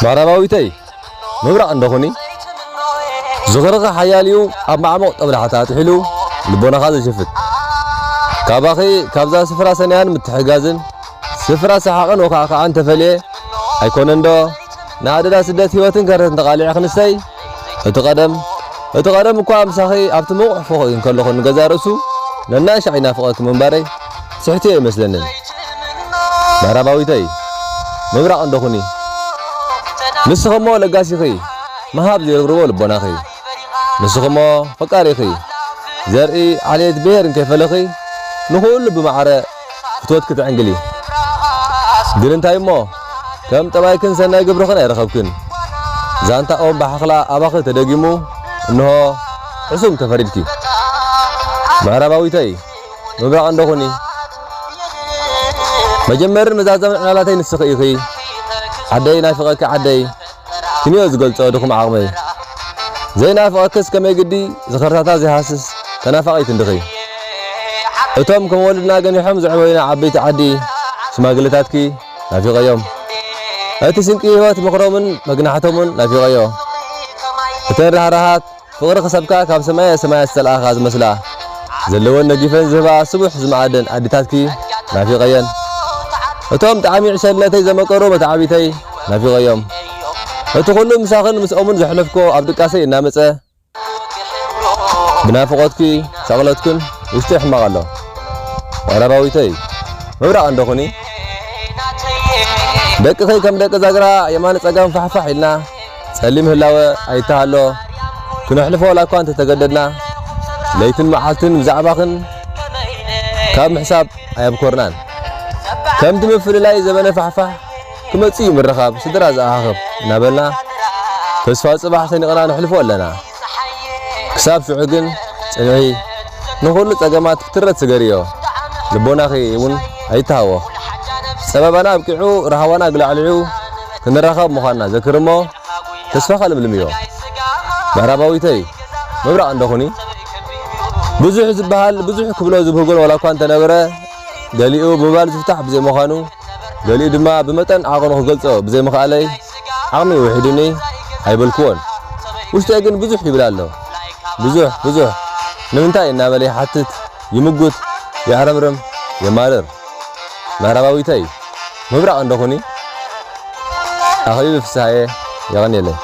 ምዕራባዊተይ ምብራቕ እንደኹኒ፣ ዝኽርኺ ሓያል እዩ፣ ኣብ ማዕሙቕ ጠብላሕታ ኣጥሒሉ ልቦናኻ ዝሽፍት። ካባኺ ካብዛ ስፍራ ሰናያን ምትሕጋዝን ስፍራ ሰሓቕን ወኻዕኻዕን ተፈልየ ኣይኮነንዶ ንኣደዳ ስደት ህይወትን ከርተትን ተቓሊዐ ክንስተይ እቲ ቀደም እቲ ቀደም እኳ ምሳኺ ኣብቲ ምቑሕ ፎቕ እንከለኹ ንገዛ ርእሱ ነናሻዕ ይናፍቐኪ ምንባረይ ስሕትዮ ኣይመስለንን። ምዕራባዊተይ ምብራቕ እንደኹኒ፣ ንስኺ እሞ ለጋሲኺ፣ ምሃብ ዘይርብርቦ ልቦናኺ፣ ንስኺ እሞ ፈቃሪኺ፣ ዘርኢ ዓሌት ብሄር እንከይፈለኺ፣ ንኹሉ ብማዕረ ፍትወትኪ ተዕንግሊ። ግን እንታይ እሞ፣ ከም ጠባይክን ሰናይ ግብርኽን ኣይረኸብክን። ዛንታ ኦም ብሓኽላ ኣባኺ ተደጊሙ፣ እንሆ ሕሱም ተፈሪድኪ። ምዕራባዊተይ፣ ምብራቕ እንደኹኒ፣ መጀመርን መዛዘምን ዕላላተይ ንስኺ ኢኺ። ዓደይ ናፊቐኪ ዓደይ፣ ክንዮ ዝገልጾ ድኹም ዓቕመይ። ዘይናፍቐክስ ከመይ ግዲ ዝኸርታታ ዘይሃስስ ተናፋቒት እንድኺ። እቶም ከም ወለድና ገኒሖም ዘዕበዩና ዓበይቲ ዓዲ ሽማግለታትኪ ናፊቐዮም። እቲ ስንቂ ህይወት ምኽሮምን መግናሕቶምን ናፊቐዮ። እተን ራህራሃት ፍቕሪ ክሰብካ ካብ ሰማየ ሰማያት ዝተላእኻ ዝመስላ ዘለወን ነጊፈን ዝህባ ስቡሕ ዝመኣደን ኣዲታትኪ ናፊቐየን። እቶም ጣዕሚ ዕሸልነተይ ዘመቀሩ መተዓቢተይ ናፊቐዮም። እቲ ኩሉ ምሳኽን ምስኦምን ዘሕለፍኮ ኣብ ድቃሰይ እናመጸ ብናፍቖትኪ ሻቕለትክን ውሽጢ ሕማቕ ኣሎ። ምዕራባዊተይ ምብራቕ እንደኹኒ ደቅኺ ከም ደቂ ዛግራ የማነ ጸጋም ፋሕፋሕ ኢልና ጸሊም ህላወ ኣይተሃሎ ክነሕልፎ ዋላ እኳ እንተተገደድና ለይትን መዓልትን ብዛዕባኽን ካብ ምሕሳብ ኣየብኮርናን። ከምቲ ምፍልላይ ዘበነ ፋሕፋሕ ክመጽእ እዩ ምርኻብ ስድራ ዝኣኻኽብ እናበልና ተስፋ ጽባሕ ሰኒቕና ነሕልፎ ኣለና። ክሳብ ሽዑ ግን ጽንዒ፣ ንኹሉ ጸገማት ክትረት ስገርዮ። ልቦናኺ እውን ኣይተሃወኽ። ጸበባና ኣብቂዑ፣ ራህዋና ግላዕሊዑ ክንራኸብ ምዃንና ዘክር እሞ፣ ተስፋኻ ልምልምዮ። ምዕራባዊተይ፣ ምብራቕ እንደኹኒ፣ ብዙሕ ዝበሃል፣ ብዙሕ ክብሎ ዝብህጎን ዋላ እኳ እንተነበረ፣ ገሊኡ ብምባል ዝፍታሕ ብዘይምዃኑ፣ ገሊኡ ድማ ብመጠን ዓቐኑ ክገልጾ ብዘይምኽኣለይ፣ ዓቕሚ ውሒዱኒ ኣይበልክዎን። ውሽጠይ ግን ብዙሕ ይብል ኣሎ። ብዙሕ፣ ብዙሕ፣ ንምንታይ እናበለ ይሓትት፣ ይምጉት፣ የዕረምርም፣ የማርር። ምዕራባዊተይ፣ ምብራቕ እንደኹኒ፣ ኣኽሊሉ ፍስሃየ፣ የቐንየለይ።